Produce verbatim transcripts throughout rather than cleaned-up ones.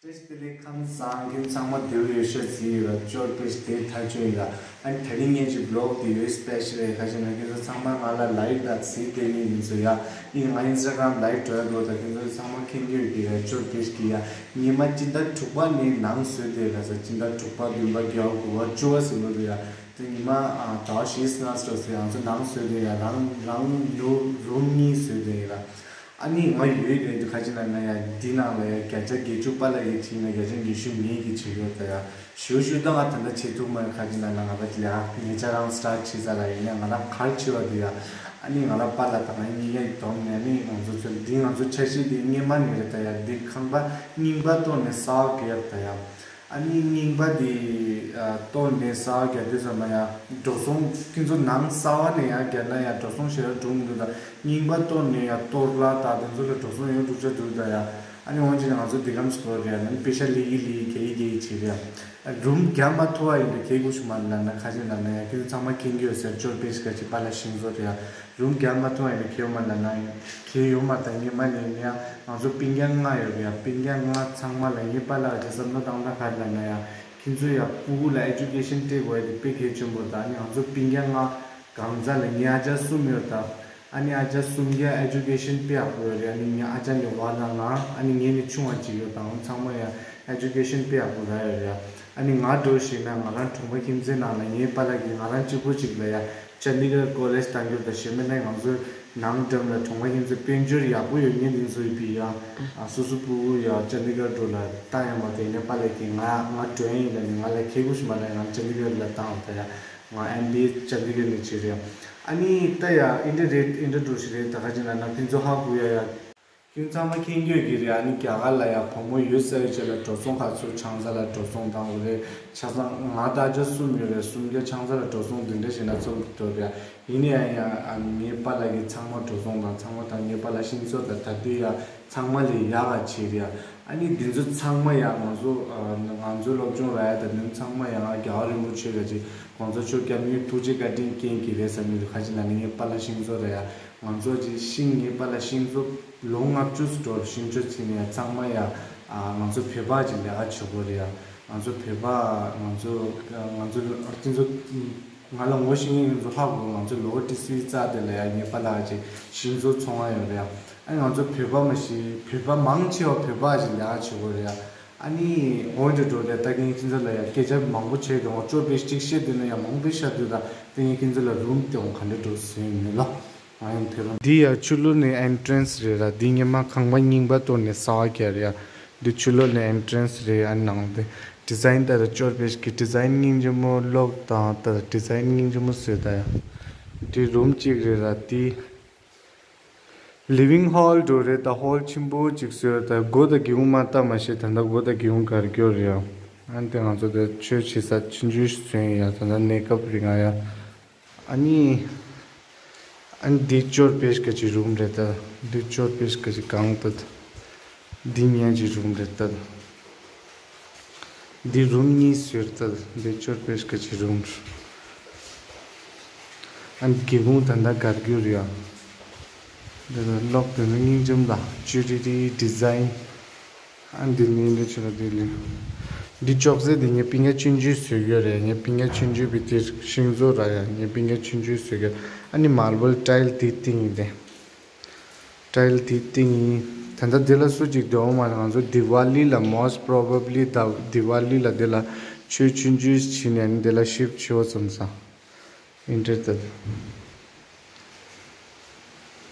བཀྲ་ཤིས་བདེ་ལེགས། ཁམས་བཟང་། ཁྱེད་ཚང་མ་བདེ་པོ་ཡོད་ཤག་ཟེར་ཡོད་ལ། ཅོར་པེ་ཞིག་དེ་ཐག་ཆོད་ཡིན་ལ། ཨ་ནི་དེ་རིང་ངས་ཅིག་བི་ལོག་དེ་ཡོད་སི་པེ་ཤལ་རེད། ཁ་ཅིག་ན་ཁྱེད་ཚོ་ཚང་མ་ང་ལ་ལའིག་དང་གཟིགས་བསྡད་མཁན་ཡིན་ཚོ་ཡ། ཨི་ང་ཨིན་སི་ཊ་གྷ་རམ་ལའིབ་འགྲོ་ཡ་འདུག་ད་ཁྱེད་ཚོ་ཚང་མ་མཁྱེན་གྱི་ཡོད་ཀྱི་རེད། ཅོར་པེ་ཞིག་གི་ཡ་ཉི་མ་སྤྱི་ཟླ་དྲུག་པ་ནས་ནང་བཟོས་བསྡད་ལ་ས། སྤྱི་ཟླ་དྲུག་པ་བདུན་པ་བརྒྱད་པ་དགུ་པ་བཅུ་པ་ཟེར་ལོ་རེད་ཡ། དེ་ཉི་མ་ཨ་ཟླ་བ་བཞི་ལྔ་ཙམ་ཟེར་ང་ཚོ་ནང་བཟོས་དེ་ཡ་རང་རང་ལུ་རུམ་གཉིས་བཟོས་དེ་ཡ། ཨ་ནི་ང་ཡོད་རེད་འདུག་ཁ་ཅིག་ན་ང་ཡ་འདི་ནང་ལ་ཡ་བརྒྱ་ཆ་བརྒྱད་ཅུ་པཱ་ལགས་ཀྱིས་བྱས་ན་བརྒྱ་ཆ་ཉི་ཤུ་ངེད་ཀྱིས་བྱེད་ཡོད་ད་ཡ། ཞུ་ཞུ་ད་ང་ད་ལྟ་བྱེད་ཐུབ་མ་རེད། ཁ་ཅིག་ན་ང་ལ་ལ་ཉེ་ཆར་རང་སི་ཊར་བྱས་ས་ལ་ཡིན་ན་ང་ལ་གར་བྱེད་པ་འདུག་ཡ། ཨ་ནི་ང་ལ་པཱ་ལགས་དང་ང་གཉིས་ཀ་ཡི་དོམ་ནས་ནི་ང་ཚོ་ཚོ་འདི་ང་ཚོ་འཆར་གཞི་འདི་སྔོན་མ་ནས་རེད་ད་ཡ། འདི་ཁང་པ་རྙིང་པ་གཏོར་ནས་གསར་པ་བརྒྱབ་ད་ཡ། ཨ་ནི་རྙིང་པ་དེ་ཨ་གཏོར་ནས་གསར་པ་རྒྱག་དུས་ཙམ་ལ་ཡང་འགྲོ་སོང་ཁྱེད་ཚོ་ནང་གསར་པ་ནས་ཡང་བརྒྱབ་ན་ཡང་འགྲོ་སོང་ཞེ་དྲག་འགྲོ་མི་འདུག་ད་རྙིང་པ་གཏོར་ནས་ཡང་གཏོར་གླ་དང་དེ་ཚོ་ལ་འགྲོ་སོང་ཡོད་འགྲོ་ཆ་འདུག་ད་ཡ། ཨ་ནི་འོན་ཀྱང་ང་ཚོ་འདི་གམ་སྐོར་རེད། ཨ་ནི་པེ་ཤ་ལི་གི་ལི་གི་གི་གི་བྱེད་རེད། རུམ་རྒྱག་མ་ཐུབ་པ་ཡིན་ན་གལ་དགོས་ཤུགས་མ་ལ་ན་ཁ་ཅིག་ལ་ན་ཡང་ཁྱེད་ཚོ་ཚང་མ་མཁྱེན་གྱི་ཡོད་ཟེར། ཅོར་པེ་ཤ་ཁ་ཅིག་པཱ་ལགས་ཤིང་བཟོ་རེད་ཡ། རུམ་རྒྱག་མ་ཐུབ་པ་ཡིན་ན་ཁྱེད་ཡོང་མ་ལ་ན་ཡང་ཁྱེད་ཡོང་མ་ད་ཉི་མ་ནས་ཡང་ང་ཚོ་སྤུན་ཀྱག་ལྔ་ཡོད་རེད་ཡ། སྤུན་ཀྱག་ལྔ་ཚང་མ་ལ་ངའི་པཱ་ལགས་ཀྱི་བསམ་བློ་བཏང་ན་ག་རེ་ལབ་ན་ཡ། ཁྱེད་ཚོ་ཡ་ཕྲུ་གུ་ལ་ཨེ་ཇུ་ཀེ་ཤན་སྤྲད་དགོས་ཡ་དེ་དཔེ་གལ་ཆེན་པོ་རེད། ད་ཨ་ནི་ང་ཚོ་སྤུན་ཀྱག་ལྔ་གང་ཟག་ལ་ངའི་ཨ་ཅག་གསུམ་ཡོད་ད། ཨ་ནི་ཨ་ཅག་གསུམ་ཀ་ཨེ་ཇུ་ཀེ་ཤན་སྤྲད་ཡག་པོ་ཡོད་རེད། ཨ་ནི་ངའི་ཨ་ཅག་གི་བར་ལ་ང་ཨ་ནི་ངའི་ནི་ཆུང་བ་གཅིག་ཡོད་ད། ཨང་ཚང་མ་ཡ་ཨེ་ཇུ་ཀེ་ཤན་སྤྲད་ཡག་པོ་རག་ཡོད་རེད། ཨ་ནི་ང་འགྲོ་ཞིག་ན་ང་རང་གྲོང་པ་ཁྱིམ་མཚེས་ནང་ལ་ངའི་པཱ་ལགས་ཀྱིས་ང་རང་གཅིག་པོ་གཅིག་ལ་ཡ་ཅན་དི་གར་ཀོ་ལེཇ་བཏང་རྒྱུ་དང་གཞན་མི་ནས་ང་ཚོ་ནང་འགྲམ་ལ་གྲོང་པ་ཁྱིམ་མཚེས་དཔལ་འབྱོར་ཡག་པོ་ཡོད་མཁན་དེ་ཚོ་ཡིན་པས་ཡ། ཨ་སོ་སོ་ཕྲུ་གུ་ཡ་ཅན་དི་གར་འགྲོ་ལ་བཏང་ཡ་མ་དེ་ནས་པཱ་ལགས་ཀྱིས་ང་ང་འགྲོ་ཡིན་ལ་ནི་ང་ལ་ཁེ་གུ་ཞིག་མ་ལ་ང་ཅན་དི་གར་ལ་བཏང་བ་ད་ཡ། ང་ཨེམ་བི་ཨེ་ཅན་དི་གར་ནས་བྱས་རེད། ཨ་ནི་ད་ཡ་ཨིན་ཏི་རེད་ཨིན་ཏི་འགྲོ་ཞིག་རེད། ད་ག་ཅིག་ན་ན་ཕན་ཚུན་ཧ་གོ་ཡ་ཡ། ཁྱེད་ཚང་མ་མཁྱེན་གྱི་ཡོད་ཀྱི་རེད། ཨ་ནི་རྒྱ་གར་ལ་ཡ་བུ་མོ་ཡོད་ས་ཡོད་ཆེད་ལ་འགྲོ་སོང་ག་ཚོད་ཆང་ས་ལ་འགྲོ་སོང་བཏང་དགོས་རེད། ཆ་ཚང་ང་ད་ཆ་གསུམ་ཡོད་རེད། གསུམ་ཀ་ཆང་ས་ལ་འགྲོ་སོང་འདི་འདྲ་བྱས་ན་ཚོགས་ཀྱི་འདུག་རེད། ཡིན་ན་ཡང་ཡང་ཨ་ནི་ངའི་པཱ་ལགས་ཀྱིས་ཚང་མ་འགྲོ་སོང་དང་ཚང་མ་དང་ངའི་པཱ་ལགས་ཤིང་བཟོ་དང་ད་ལྟའི་ཡ་ཚང་མ་ལས་ཡག་ག་བྱས་རེད། ཨ་ནི་འདི་ཚོ་ཚང་མ་ཡང་ང་ཚོ་ང་ཚོའི་སློབ་སྦྱོང་རག་ཡ་དང་འདི་ཚོ་ཚང་མ་ཡང་རྒྱལ་བ་རིན་པོ་ཆེ་ག་ཅིག་གོང་ས་མཆོག་སྐྱབས་མགོན་ཐུགས་རྗེ་བཀའ་དྲིན་རྐྱེན་གྱིས་རེད་བསམ་གྱི་འདུག་ཁ་ཅིག་ན་ནི་ངའི་པཱ་ལགས་ཤིང་བཟོ་རེད་ཡ། ང་ཚོ་ཅིག་ཤིང་ངའི་པཱ་ལགས་ཤིང་བཟོ་ལོ་ལྔ་བཅུ་ཙམ་འགྲོ་ཤིང་བཟོ་ཚིག་ནས་ཡ་ཚང་མ་ཡ་ང་ཚོ་བོད་པ་ཅིག་ལས་ཀ་བྱེད་དགོས་རེད་ཡ། ང་ཚོ་བོད་པ་ང་ཚོ་ང་ཚོ་སྤྱི་ཚོགས། ང་ལ་ངོ་ཤེས་མཁན་ཚོ་ཧ་གོ་ང་ཚོ་ལོ་ཏི་སི་རྩ་དེ་ལ་ཡ་ངའི་པཱ་ལགས་ཀྱི་ཤིང་བཟོ་ཚོང་བ་ཡོད་རེད་ཡ། ཨ་ནི་ང་ཚོ་བོད་པ་མ་ཤེས་བོད་པ་མང་ཆེ་བ་བོད་པ་ཞིག་ལས་ཀ་བྱེད་དགོས་རེད་ཡ། ཨ་ནི་འོན་ཏེ་འགྲོ་རེད་ད་ངས་ཁྱེད་ཚོ་ལ་ཡ་སྐད་ཆ་མང་པོ་བྱས་ཀྱང་ཅོ་པེ་གཅིག་བཤད་དུས་ན་ཡ་མང་པོ་བཤད་དུས་ད་དེ་ངས་ཁྱེད་ཚོ་ལ་རུམ་དེ་འོང་ག་འདྲ་འགྲོ་ཟེར་མེད་ལ། ང་ཡང་དེ་རུ། འདི་ཡ་ཆུ་ལོག་ནས་ཨེན་ཊི་རན་སི་རེད་ར། འདི་ཉི་མ་ཁང་པ་རྙིང་པ་གཏོར་ནས་གསར་པ་བརྒྱབ་རེད་ཡ། འདི་ཆུ་ལོག་ནས་ཨེན་ཊི་རན་སི་རེད་ཡ། ནང་དེ་ཌི་ཛའིན་ད་ར་ཅོར་པེ་ཞིག་གི་ཌི་ཛའིན་སྙིང་རྗེ་མོ་ལོག་དང་ད་ར་ཌི་ཛའིན་སྙིང་རྗེ་མོ་བཟོས་ད་ཡ། འདི་རུམ་གཅིག་རེད་ར། འདི་ལི་ཝིང་ཧོལ་འགྲོ་རེད་ད། ཧོལ་ཆེན་པོ་གཅིག་བཟོས་ད། སྒོ་དང་སྒེའུ་ཁུང་མ་བཏབ་མ་ཤེས་ད་ལྟ་སྒོ་དང་སྒེའུ་ཁུང་གར་སྐྱོར་རེད་ཡ། ཨ་ནི་དེ་ང་ཚོ་དེ་ཆོས་བྱེད་ས་ཆུང་ཆུང་ཞིག་བཟོས་ཡིན་ཡ། ད་ལྟ་གནས་སྐབས་རིང་ང་ཡ། ཨ་ནི། ཨ་ནི་འདི་ཅོར་པེ་ཤ་གི་རུམ་རེད་ད། འདི་ཅོར་པེ་ཤ་གི་གང་ད། འདི་ཉལ་གྱི་རུམ་རེད་ད། འདི་རུམ་གཉིས་བཟོས་ད། འདི་ཅོར་པེ་ཤ་གི་རུམ། ཨ་ནི་སྒེའུ་ཁུང་ད་ལྟ་གར་རྒྱུ་རེད་ཡ། འདི་ལ་ལོག་དེ་ནི་སྙིང་རྗེ་མོ་ད། ཅུ་རི་རི་ཌི་ཛའིན། ཨ་འདི་ནི་འདི་ཆུ་ལ་འདི་ལི། འདི་ཅོག་ཙེ་འདི་ངའི་སྤུན་ཀྱག་ཆུང་ཆུང་བཟོས་ཡོད་རེད། ངའི་སྤུན་ཀྱག་ཆུང་ཆུང་བི་དེ་ཤིང་བཟོ་ར་ཡ། ངའི་སྤུན་ཀྱག་ཆུང་ཆུང་བཟོས་ཡོད། ཨ་ནི་མར་བལ་ཊའིལ་འདི་བཏིང་ཡིན་ཏེ། ཊའིལ་འདི་བཏིང་ཡིན། ད་ལྟ་འདི་ལ་སུ་གཅིག་འདོན་མ་རེད། ང་ཚོ་དི་ཝ་ལི་ལ་most probably ད་དི་ཝ་ལི་ལ་འདི་ལ་ཆོས་ཆུང་ཆུང་བྱིན་ནས་འདི་ལ་ཤིབ་བྱེད་འོ་བསམ་ས། ཨིན་ཊར་ཏེ།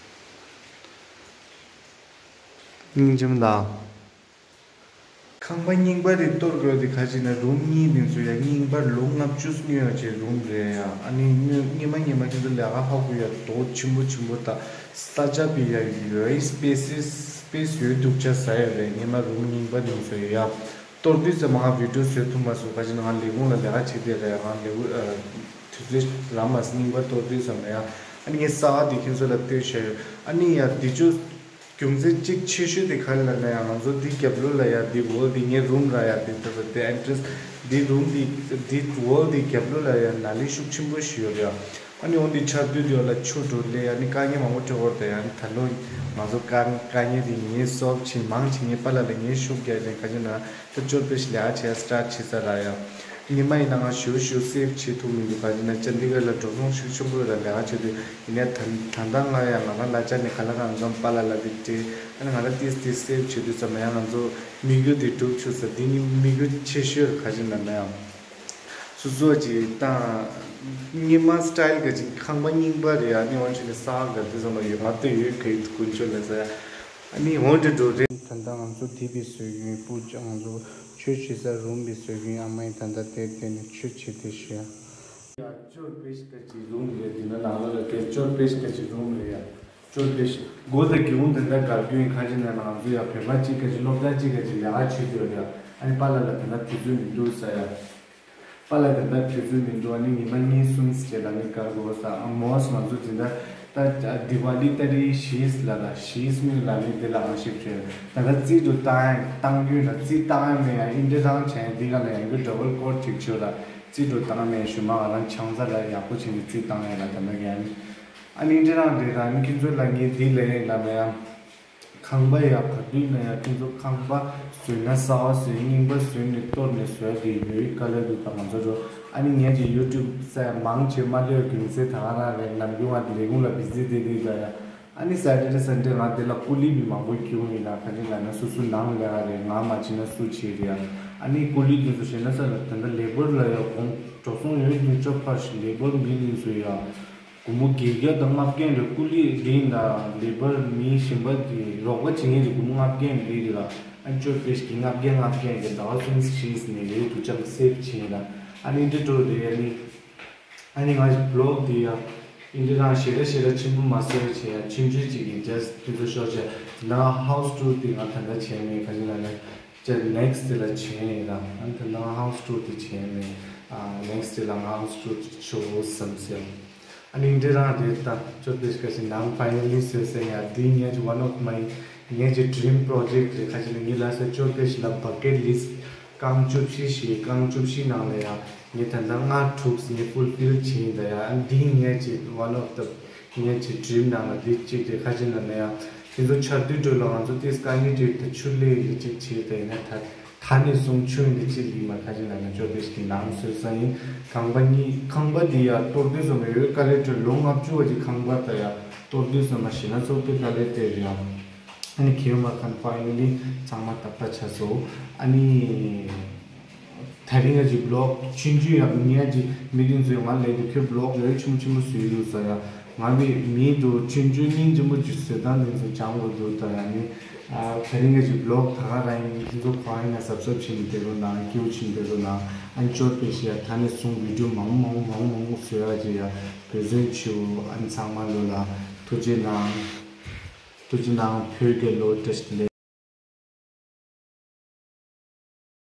སྙིང་རྗེ་མོ་ད། ཁང་པ་རྙིང་པ་རེ་གཏོར་དགོས་དེ་ཁ་ཅིག་ན་རུམ་གཉིས་དེ་ཚོ་ཡ་རྙིང་པ་ལོ་ལྔ་བཅུ་སྔོན་ཡོད་ཅེས་རུམ་རེད་ཡ། ཨ་ནི་སྔོན་སྔོན་མ་སྔོན་མ་ཁྱེད་ཚོ་ལས་ཀ་ཧ་གོ་ཡ་རྡོ་ཆེན་པོ་ཆེན་པོ་དང་ས་ཆ་པི་ཡ་ཡོད་སི་པེ་སི་སི་པེ་སི་ཡོད་འདུག་ཆ་ཟ་ཡ་རེད། སྔོན་མ་རུམ་རྙིང་པ་དེ་ཚོ་ཡ། གཏོར་དུས་ཙམ་ང་བི་ཌིའོ་བཟོས་ཐུབ་མ་སོང་ཁ་ཅིག་ན་ང་ལས་ཁུངས་ལ་ལས་ཀ་བྱེད་དེ་རེད། ང་ལས་ཁུངས་དུས་ཚོད་རག་མ་སོང་རྙིང་པ་གཏོར་དུས་ཙམ་ལ་ཡ། ཨ་ནི་ངས་ས་ཨ་དེ་ཁྱེད་ཚོ་ལ་སྟོན་བྱས་ཡོད། ཨ་ནི་ཡ་དེ་ཚོ་རྒྱུ་མཚན་གཅིག་ཆེ་ཤོས་དེ་ག་རེ་ལབ་ན་ཡང་ང་ཚོ་འདི་རྒྱབ་ལོགས་ལ་ཡ་འདི་ཝོལ་འདི་ངའི་རུམ་ར་ཡ་འདི་ལྟ་བུ་འདི་ཨེན་ཊྲན་སི་འདི་རུམ་འདི་འདི་ཝོལ་འདི་རྒྱབ་ལོགས་ལ་ཡ་ནཱ་ལི་ཤུགས་ཆེན་པོ་ཞིག་ཡོད་རེད་ཡ། ཨ་ནི་འོ་འདི་ཆར་དུས་དུས་ལ་ཆུ་འགྲོ་ལེ། ཨ་ནི་དཀའ་ངལ་མང་པོ་འཕྲད་ཡོད་རེད། ད་ཡང་ད་ལོ་ང་ཚོ་དཀའ་དཀའ་ངལ་དེ་ངས་སོབ་ཕྱིན་མང་ཕྱིན། ངའི་པཱ་ལགས་ལ་ངས་ཤུགས་རྒྱག་ནས་ག་ཅི་ན་ད་ཅོར་པེ་ཞིག་ལས་ཀ་བྱེད་སི་ཊར་ཊི་བྱེད་ས་ར་ཡ། ཉི་མ་ཡིན་ན་ང་ཞུ་ཞུ་སེབ་བྱེད་ཐུབ་མི་འདུག་ག་ཅི་ན་ཅན་དི་གར་ལ་འགྲོ་སོང་ཤུགས་ཆེན་པོ་ཡོད་ར་ལས་ཀ་བྱེད་དུས། ཡིན་ནའི་ད་ད་ལྟ་ང་ཡང་ང་རང་ལ་ཅག་ནས་ག་ལ་གང་འཛོམས་པཱ་ལགས་ལ་དེ་སྤྲད། ཨ་ནི་ང་རང་ཏིས་ཏིས་སེབ་བྱེད་དུས་ཙམ་ཡང་ང་ཚོ་དམིགས་ཡུལ་དེ་འགྲུབ་ཆོག་ས། འདི་ནི་དམིགས་ཡུལ་ཆེ་ཤོས་ར་ག་ཅི་ན་ན་ཡང་། སོ་སོ་ཅིག་དང་། སྔོན་མ་སི་ཊལ་ག་ཅིག་ཁང་པ་རྙིང་པ་རེད། ཨ་ནི་འོན་ཆེ་ནི་ས་ག་དེ་ཚང་མ་ཡོད། ང་ལྟ་ཡོད་གི་དཀོན་མཆོག་ལ་ཟེར། ཨ་ནི་འོན་ཏེ་འགྲོ་རེད། ད་ལྟ་ང་ཚོ་དེ་བི་བཟོས་ཡོད། སྤུ་ཅག་ང་ཚོ་ཆོས་བྱེད་ས་རུམ་བི་བཟོས་ཡོད། ཨ་མ་ཡིན་ད་ལྟ་དེར་བསྡད་ནས་ཆོས་བྱེད་དེ་ཤི་ཡ། ཡ་ཅོར་པེ་ཞིག་ག་ཅིག་རུམ་རེད། དེ་ན་ནང་ལོགས་ལ་དེ་ཅོར་པེ་ཞིག་ག་ཅིག་རུམ་རེད་ཡ། ཅོར་པེ་ཞིག་སྒོ་དང་སྒེའུ་ཁུང་དེ་འདྲ་གར་རྒྱུ་ཡིན། ག་ཅི་ན་ང་ཚོ་ཡ་བོད་པ་གཅིག་ག་ཅིག་སློབ་གྲྭ་གཅིག་ག་ཅིག་ལས་ཀ་བྱེད་དུས་ཡ། ཨ་ནི་པཱ་ལགས་ལ་དེ་འདྲ་དུས་ཚོད་མི་འདུག་ཟེར་ཡ། པཱ་ལགས་དེ་འདྲ་དུས་ཚོད་མི་འདུག་ཨ་ནི་ཉི་མ་གཉིས་གསུམ་རྗེས་ལ་ནི་གར་དགོས་ས། ཨ་མོས་ང་ཚོ་དེ་འདྲ་ད་དི་ཝ་ལི་ཏ་རིག་བཞི་ལ་ལ་བཞི་སྨིན་ལ་ནི་དེ་ལ་ཨང་ཤིབ་བྱས། ད་ལྟ་རྩིས་འགྲོ་བཏང་ཡ་བཏང་རྒྱུ་ན་རྩིས་བཏང་ཡ་མེད་ཡ། ཨིན་འདྲ་རང་བྱས་འདི་ག་ལ་ཡང་རྒྱུ་ཌབ་བལ་ཀོ་ཊི་ཅིག་བྱོས་ལ། རྩིས་འགྲོ་བཏང་མེད་ཞུ་མ། ང་རང་ཆང་ས་ལ་ཡག་པོ་བྱས་ནས་རྩིས་བཏང་ཡ་ལ་ད་མེད་ཡ། ཨ་ནི་འདི་རང་རེད། རང་ནི་ཁྱེད་ཚོ་ལ་ངས་འདི་ལས་ཡིན་ལ་མེད་ཡ། ཁང་པ་ཡ་ག་དུས་ན་ཡ་ཁྱེད་ཚོ་ཁང་པ་བཟོས་ན་གསར་པ་བཟོས་རྙིང་པ་བཟོས་ནས་གཏོར་ནས་བཟོས་དེ་ཡོད་དཀའ་ལས་འདུག་ད་ང་ཚོ་འགྲོ། ཨ་ནི་ངས་ཀྱི་ཡུ་ཊུབ་ས་ཡ་མང་ཆེ་མ་ལས་རྒྱུ་མི་ཚེ་ད་ག་རང་རེད། ནམ་རྒྱུན་ང་ལས་ཁུངས་ལ་བི་ཟི་དེ་དེ་ད་ཡ། ཨ་ནི་སེ་ཊར་ཌེ་སན་ཌེ་ང་དེ་ལ་ཀུ་ལི་མི་མང་པོ་སྐྱོན་ཡིན་ན་ག་ཅི་ལ་ན་སུ་སུ་ནང་ལས་ཀ་རེད། ང་མ་བྱིན་ན་སུ་བྱེད་རེད་ཡ། ཨ་ནི་ཀུ་ལི་དེ་ཚོ་བྱས་ན་ས་ལ་ད་ལྟ་ལེ་བར་ལ་ཡ་གོང་འགྲོ་སོང་ཡོད་དུས་ཅོ་ཕར་ཞིག་ལེ་བར་མི་དེ་ཚོ་ཡ། སྒོར་མོ་བརྒྱད་བརྒྱ་དང་ལྔ་བརྒྱ་ལ་ཀུ་ལི་རིང་ལ་ལེ་བར་མི་གཞན་པ་དེ་རོགས་པ་བྱེད་མཁན་དེ་སྒོར་མོ་ལྔ་བརྒྱ་ལི་རེད་ལ། ཨ་ནི་ཅོ་པེ་ཞིག་གི་ལྔ་བརྒྱ་ལྔ་བརྒྱ་ཡིན་གྱི་ཟླ་བ་གསུམ་བཞི་ནས་རེད་དུ་ཅང་སེབ་བྱེད་ཡིན་ལ། ཨ་ནི་འདི་འགྲོ་རེད། ཨ་ནི་ཨ་ནི་ང་ཞིག་བི་ལོག་དེ་ཡ་ཨིན་འདི་རང་ཞེ་དྲག་ཞེ་དྲག་ཆེན་པོ་མ་བཟོས་བྱས་ཡ། ཆུང་ཆུང་ཅིག་གིས་ཇ་སི་ཊི་དུས་ཚོད་ཤོར་བྱས། ད་ང་ཧའུ་སི་ཊུར་དེ་ང་ད་ལྟ་བྱས་མེད། ག་ཅི་ལ་ནས་ཅ་ནེག་སི་ཊི་དེ་ལ་བྱས་ཡིན་ར། ཨ་ནི་ད་ལྟ་ང་ཧའུ་སི་ཊུར་དེ་བྱས་མེད། ཨ་ནེག་སི་ཊི་དེ་ལ་ང་ཧའུ་སི་ཊུར་དེ་ཆོག་བསམ་སེ། ཨ་ནི་འདི་རང་རེད། ད་ཅོ་པེ་ཞིག་ག་ཅིག་ནང་ཕ་ཡི་ནལ་ལི་བཟོས་ཟེར་ཡ། འདི་ངའི་one of my ངའི་ཌི་རིམ་པོ་རོ་ཇེག་རེད། ག་ཅི་ལ་ངའི་ལ་སོ་ཅོ་པེ་ཞིག་ལ་བ་ཀེཊ་ལིསི་ཊི་རྐང་བཅུ་བཞི་ཞིག་རྐང་བཅུ་བཞི་ནང་ལ་ཡ་ངས་ད་ལྟ་ལྔ་དྲུག་ངས་ཕུལ་ཕིལ་བྱས་ཡིན། ད་ཡ་ཨ་འདི་ངའི་ཅིག་one of the ངའི་ཅིག་ཌི་རིམ་ནང་ལ་འདི་གཅིག་རེད། ག་ཅི་ལ་ན་ཡ་དེ་ཚོ་ཆར་དུས་དྲོད་ལ་ང་ཚོ་དེ་སྐ་ནི་དྲོད་དེ་ཆུ་ལས་ཡི་གཅིག་བྱས། ད་ཡིན་ན་ད་ད་ནས་བཟུང་ཆུ་ཡི་གཅིག་ལི་མ། ག་ཅི་ལ་ན་ཅོ་པེ་ཞིག་གི་ནང་བཟོས་ས་ཡིན། ཁང་པ་གཉིས། ཁང་པ་འདི་ཡ་གཏོར་དུས་སོ་མ་ཡོད་དཀའ་ལས་དྲོད་ལོ་ལྔ་བཅུ་བ་ཅིག་ཁང་པ་ད་ཡ་གཏོར་དུས་སོ་མ་ཞེ་ན་ཚོགས་པའི་དཀའ་ལས་དེ་རེད་ཡ། ཨ་ནི་ཁེ་མ་ཁན་ཕ་ཡི་ནལ་ལི་ཚང་མ་ཏག་ཏག་ཆགས་སོང་། ཨ་ནི་ད་རིང་ང་ཅིག་བི་ལོག་ཆུང་ཆུང་ཡག་ཉག་ཅིག་མི་དེ་ཚོས་ང་ལས་དུ་ཁྱོད་བི་ལོག་ཡོད་ཆུང་ཆུང་མོ་བཟོས་འདུག་ཟེར་ཡ། ང་བི་མི་དུ་ཆུང་ཆུང་སྙིང་རྗེ་མོ་ཅིག་བཟོས་སྟངས་དེ་ཚོ་སྦྱང་དགོས་འདུག་ད་ཡ་ནི། ཨ་ད་རིང་ང་ཅིག་བི་ལོག་ད་ག་རང་ཡིན། ཁྱེད་ཚོ་གང་ཡིན་ན་སབ་སབ་བྱེད་ནས་བསྡད་རོགས་གནང་། སྐྱིད་པོ་བྱེད་ནས་བསྡད་རོགས་གནང་། ཨ་ནི་ཅོ་པེ་ཞིག་ཡ་ད་ནས་བཟུང་བི་ཌིའོ་མང་པོ་མང་པོ་མང་པོ་མང་པོ་བཟོ་ཡ་ཅིག་ཡ་འབད་བརྩོན་བྱེད། ཨ་ནི་ཚང་མ་ལོ་ལ་ཐུགས་རྗེ་གནང་། ཐུགས་རྗེ་གནང་། བོད་རྒྱལ་ལོ། བཀྲ་ཤིས་བདེ་ལེགས།